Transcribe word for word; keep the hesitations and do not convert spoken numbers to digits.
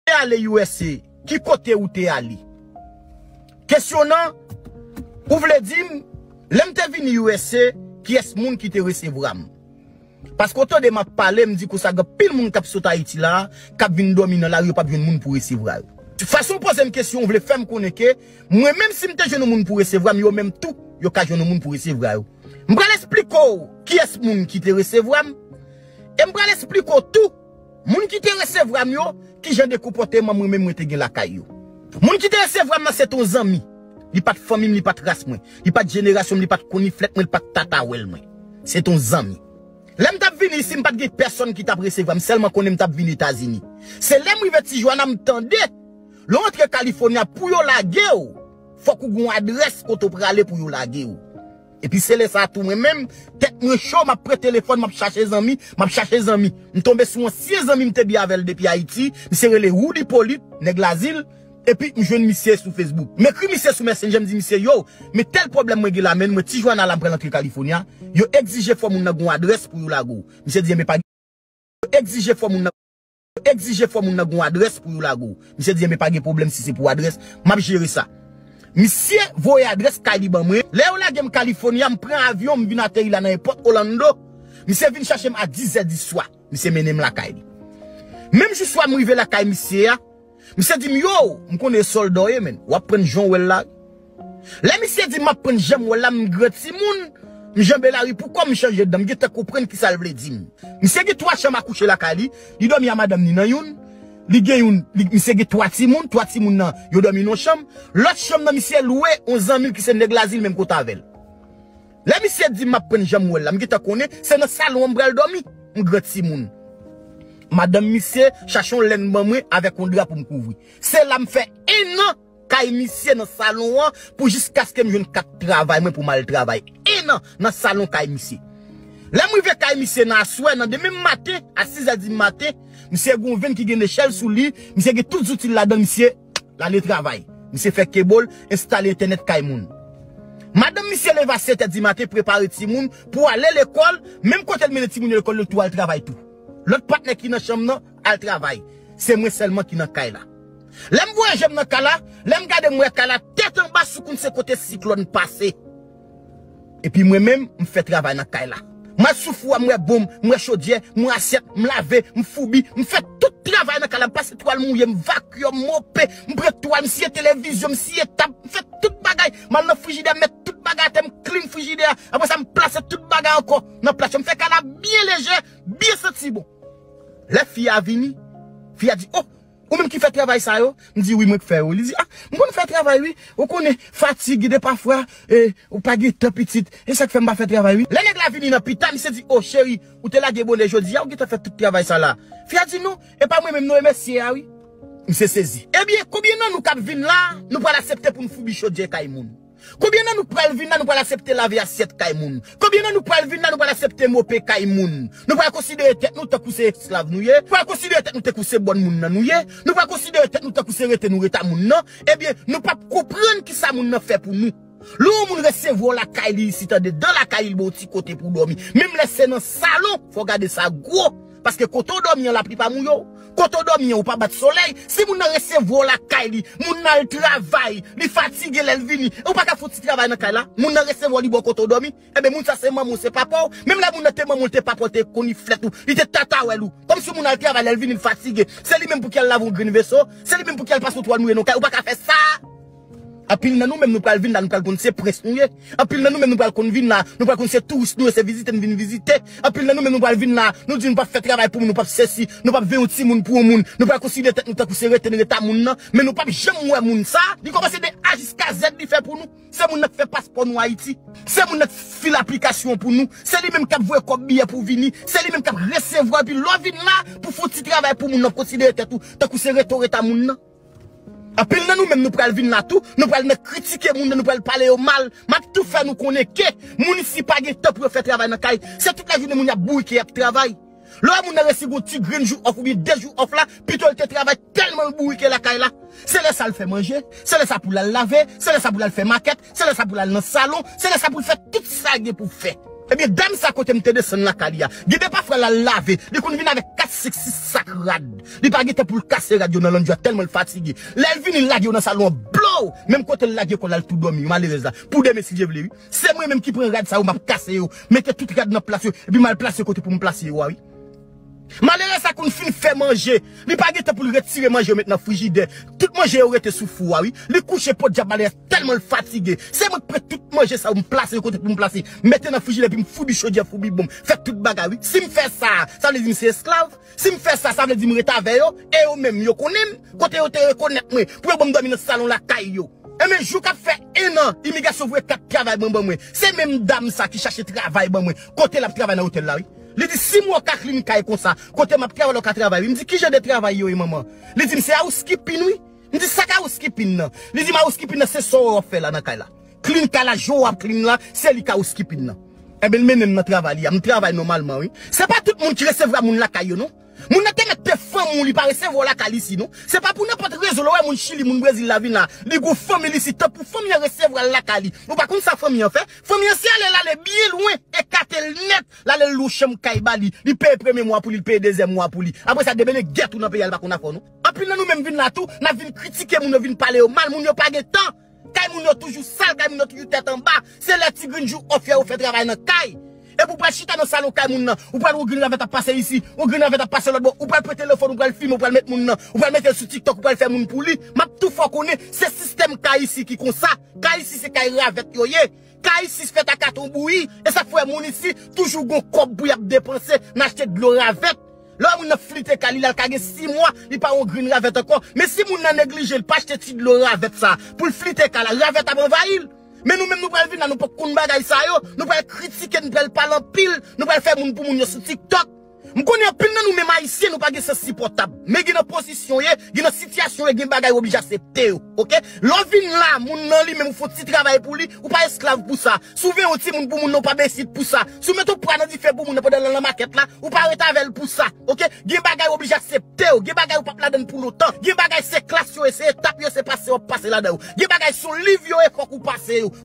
te ale U S A, ki kote ou te ale? Kesyon nan, ou vle di m, lè m te vini U S A, kiyès moun ki te resevwa m? Paske w tande m ap pale, m di konsa gen pil moun k ap sot Ayiti la, k ap vin dòmi nan lari, yo p ap jwenn moun pou resevwa yo. Fason w poze m kesyon, w vle fè m konnen ke mwen menm si m te jwenn yon moun pou resevwa m, yo menm tou, yo ka jwenn yon moun pou resevwa yo. M pral esplike w kiyès moun ki te resevwa m, e m pral esplike w tou moun ki te resevwa m yo, kijan de konpòteman mwen menm mwen te gen lakay yo. Moun ki te resevwa m nan se t on zanmi. Li pa t fanmi m, li pa t ras mwen. Li pa t jenerasyon m, li pa t koniflèt mwen, li pa t tatawèl mwen. Se t on zanmi. Lè m t ap vini isi, m pa t gen pèsòn ki t ap resevwa m, sèlman konnen m t ap vin Etazini. Se lè m rive Tijuana, m tande, lè w antre California, pou yo lage w, fòk ou gen yon adrès kote w prale pou yo lage w. Epi se lè sa a tou mwen menm, tèt mwen cho, m ap pran telefòn, m ap chache zanmi, m ap chache zanmi. M tonbe sou ansyen zanmi m te byen avè l depi Ayiti, misye rele Woody Polit, nèg Lazil, epi m jwenn misye sou Facebook. M ekri misye sou Messenger, m di misye, yo, men tèl pwoblèm mwen gen la, men mwen Tijuana la, m pral antre California, yo egzije fò moun nan gen yon adrès pou yo lage w. Misye di, enben pa egzije fò moun nan, egzije fò moun nan gen yon adrès pou yo lage w. Misye di, enben pa gen pwoblèm si se pou adrès, m ap jere sa. Misye voye adrès kay li ban mwen. Lè yo lage m California, m pran avyon, m vin ateri la nan èpòt Orlando. Misye vin chache m a dizè di swa. Misye mennen m lakay li. Menm jou swa m rive lakay misye a, misye di m, yo, m konnen sòlda w ye, men w ap pran jan w wè l la. Lè misye di m ap pran jan m wè l la, m gran timoun, m janbe lari pou kò m, m chanje dan, m gentan konprann kisa l vle di m. Misye gen twa chanm a kouche lakay li, li dòmi a madanm ni nan youn, li gen youn, li, misye gen twa timoun, twa timoun nan, yo dòmi nan yon chanm, lòt chanm nan misye lwe yon zanmi l ki se nèg Lazil menm kote avè l. Lè misye di m ap pran jan m wè l la, m gentan konnen se nan salon an m pral dòmi, m gran timoun. Madanm misye chache yon lenn ban mwen avèk yon dra pou m kouvri. Se la m fè enn an kay misye nan salon an pou jiskaske m jwenn kat travay mwen pou m al travay. Enn an nan salon kay misye. Lè m rive kay misye nan aswè, nan demen maten, a sizè di maten, misye gen yon venn ki gen nechèl sou li, misye gen tout zouti l ladan l, misye l ale travay. Misye fè kebo l, enstale entènèt kay moun. Madanm misye leve a sèt è di maten, prepare timoun pou ale lekòl, menm kote l mennen timoun yo lekòl, yo tou al travay tou. Lòt patnè ki nan chanm nan al travay. Se mwen sèlman ki nan kay la. Lè m voye je m nan kay la, lè m gade m wè kay la tèt anba sou kounn se kote siklòn pase. Epi mwen menm, m fè travay nan kay la. M al sou fou a, m wè bonm, m wè chodyè, m wè asyèt, m lave, m foubi, m fè tout travay nan kay la, m pase twal mouye, m vakyòm, mope, m pran twal, m siye televizyon, m siye tab, m fè tout bagay. M al nan frijidè, m met tout bagay atè, m clean frijidè a. Apre sa, m plase tout bagay ankò nan plas yo. M fè kay la byen lejè, byen santi bon. Lè fi a vini, fi a di, oh, ou menm ki fè travay sa yo? M di, wi, mwen k fè yo. Li di, ah, m konn fè travay, wi. Ou konnen, fatig, de pafwa, e, ou pa gen tan, pitit. E sa k fè m pa fè travay, wi. Lè nèg la vini nan pita, misye di, oh, cheri, ou te lage bonè jodi a, ou gentan fè tout travay sa la. Fi a di, non, e pa mwen menm, non, e mesye a, wi. Misye sezi. Ebyen, konbyen nan nou k ap vin la, nou pral aksepte pou n foubi chodyè kay moun? Konbyen nan nou pral vin la, nou pral aksepte lave asyèt kay moun? Konbyen nan nou pral vin la, nou pral aksepte mope kay moun? Nou pral konsidere tèt nou tankou se esklav nou ye? Nou pral konsidere tèt nou tankou se bòn moun nan nou ye? Nou pral konsidere tèt nou tankou se rete nou ret a moun nan? Ebyen, nou p ap konprann kisa moun nan fè pou nou. Lè yon moun resevwa w lakay li isit, tande, dan lakay li, l ba w ti kote pou w dòmi. Menm lè se nan salon, fò w gade sa gwo. Paske kote w dòmi an, lapli pa mouye w. Kote w dòmi an, ou pa bat solèy. Si moun nan resevwa w lakay li, moun nan al travay, li fatige lè l vini, e ou pa ka fè yon ti travay nan kay la? Moun nan resevwa w, li ba w kote w dòmi. Enben, moun sa se manman w, se papa w. Menm lè moun nan te manman w, te papa w, te koniflèt ou, li te tatawèl ou. Kòmsi moun al travay, lè l vini, l fatige. Se li menm pou ki al lave yon grenn veso. Se li menm pou ki al pase yon twal mouye nan yon kay. Ou pa ka fè sa. Anpil nan nou menm nou pral vin la, nou pral konn se prens nou ye. Anpil nan nou menm nou pral konn vin la, nou pral konn se touris nou ye, se vizite n vin vizite. Anpil nan nou menm nou pral vin la, nou di nou p ap fè travay pou moun, nou p ap sesi, nou p ap veye yon timoun pou yon moun. Nou pral konsidere tèt nou tankou se rete n ret a moun nan, men nou p ap janm wè moun sa. Li kòmanse de A jiska Z li fè pou nou. Se moun nan k fè paspò nou Ayiti. Se moun nan k fil aplikasyon pou nou. Se li menm k ap voye kòb biyè pou w vini. Se li menm k ap resevwa epi lè w vin la pou fè yon ti travay pou moun nan, konsidere tèt ou tankou se rete w ret a moun nan. Anpil nan nou menm nou pral vin la tou, nou pral nan kritike moun nan, nou pral pale yo mal. M ap tou fè nou konnen ke moun isi pa gen tan pou yo fè travay nan kay. Se tout lajounen moun y ap bourike, y ap travay. Lè w wè moun nan resi gen yon ti grenn jou off oubyen de jou off la, pito l te travay tèlman l bourike lakay la. Se lè sa l fè manje, se lè sa pou l al lave, se lè sa pou l al fè makèt, se lè sa pou l al nan salon, se lè sa pou l fè tout sa gen pou fè. Ebyen, dam sa kote m te desann lakay li a, gen de pafwa l al lave, li konn vin avèk kat, senk, sis sak rad. Li pa gen tan pou l kase rad yo nan landri a, tèlman l fatige. Lè l vini, l lage yo nan salon an, blow! Menm kote l lage kò l al tou dòmi, malerèz la. Pou demen, si Dye vle, wi. Se mwen menm ki pran rad sa yo, m ap kase yo, mete tout rad nan plas yo, epi m al plase kote pou m plase yo a, wi. Malerèz sa konn fin fè manje. Li pa gen tan pou l retire manje yo met nan frijidè. Tout manje yo rete sou fou a, wi. Li kouche podyab, malerèz, tèlman l fatige. Se mwen k pran tout manje sa yo, m plase yo kote pou m plase. Mete nan frijidè, epi m foubi chodyè, foubi bonm. Fè tout bagay, wi. Si m fè sa, sa vle di m se esklav? Si m fè sa, sa vle di m ret avè yo? E yo menm, yo konnen m? Kote yo te rekonèt mwen? Pou yo ban m dòmi nan salon lakay yo? Enben, jou k ap fè en an, imigrasyon voye kat travay ban ban mwen. Se menm dam sa ki chache travay ban mwen. Kote l ap travay nan otèl la, wi. Li di, "Si mwen w ka klin kay konsa, kote m ap travay la w ka travay, wi." M di, "Ki jan de travay yo ye, manman?" Li di m, "Se housekeeping, wi." M di, "Sa k housekeeping nan?" Li di m, "Housekeeping nan, se sa w ap fè la nan kay la. Klin kay la, jan w ap klin la, se li k housekeeping nan." Enben, l mennen m nan travay li a. M travay nòmalman, wi. Se pa tout moun ki resevwa moun lakay yo, non. Moun nan te mèt te fanmi w, li pa resevwa w lakay li isi, non. Se pa pou nenpòt rezon, lè w wè moun Chili, moun Brezil la vin la, li gon fanmi li isi, tanpou fanmi an resevwa l lakay li. Ou pa konn sa fanmi an fè? Fanmi an se ale l ale byen lwen, ekate l nèt, l ale l lwe chanm kay ba li. Li peye premye mwa pou li, li peye dezyèm mwa pou li. Apre sa, debene gèt ou nan peyi a, li pa konn afè w, non. Anpil nan nou menm vin la tou, n ap vin kritike moun yo, vin pale yo mal, moun yo pa gen tan. Kay moun yo toujou sal, kay moun yo toujou tèt anba. Se lè ti grenn jou off yo fè travay nan kay. Epi w pral chita nan salon kay moun nan, ou pral wè yon grenn ravèt ap pase isi, yon grenn ravèt ap pase lòt bò, ou pral pran telefòn, ou pral filme, ou pral met moun nan, ou pral mete l sou TikTok, ou pral fè moun pou li. M ap tou fè w konnen, se sistèm kay isi ki konsa. Kay isi se kay ravèt yo ye. Kay isi fèt ak katon bouyi, e sa k fè moun isi toujou gon kòb pou y ap depanse nan achte dlo ravèt. Lè w wè moun nan flite kay li la, l ka gen sis mwa, li pa wè yon grenn ravèt ankò. Men si moun nan neglije, li pa achte ti dlo ravèt sa pou l flite kay la, ravèt ap anvayi l. Men nou menm, nou pral vin la, nou poko konn bagay sa yo, nou pral kritike, nou pral pale anpil, nou pral fè moun pou moun yo sou TikTok. M konnen anpil nan nou menm Ayisyen, nou pa gen sans sipòtab. Men gen nan pozisyon w ye, gen nan sitiyasyon w ye, gen bagay w oblije aksepte yo, oke? Lè w vin la, moun nan li menm ou fè yon ti travay pou li, ou pa esklav pou sa. Si w veye yon timoun pou moun nan, ou pa besit pou sa. Si w mete yon pwa nan dife pou moun nan pandan l nan makèt la, ou pa ret avè l pou sa, oke? Gen bagay w oblije aksepte yo, gen bagay ou p ap ladan l pou lontan. Gen bagay se klas yo ye, se etap yo, se pase w ap pase ladan yo. Gen bagay se yon liv yo ye, fòk ou pase yo.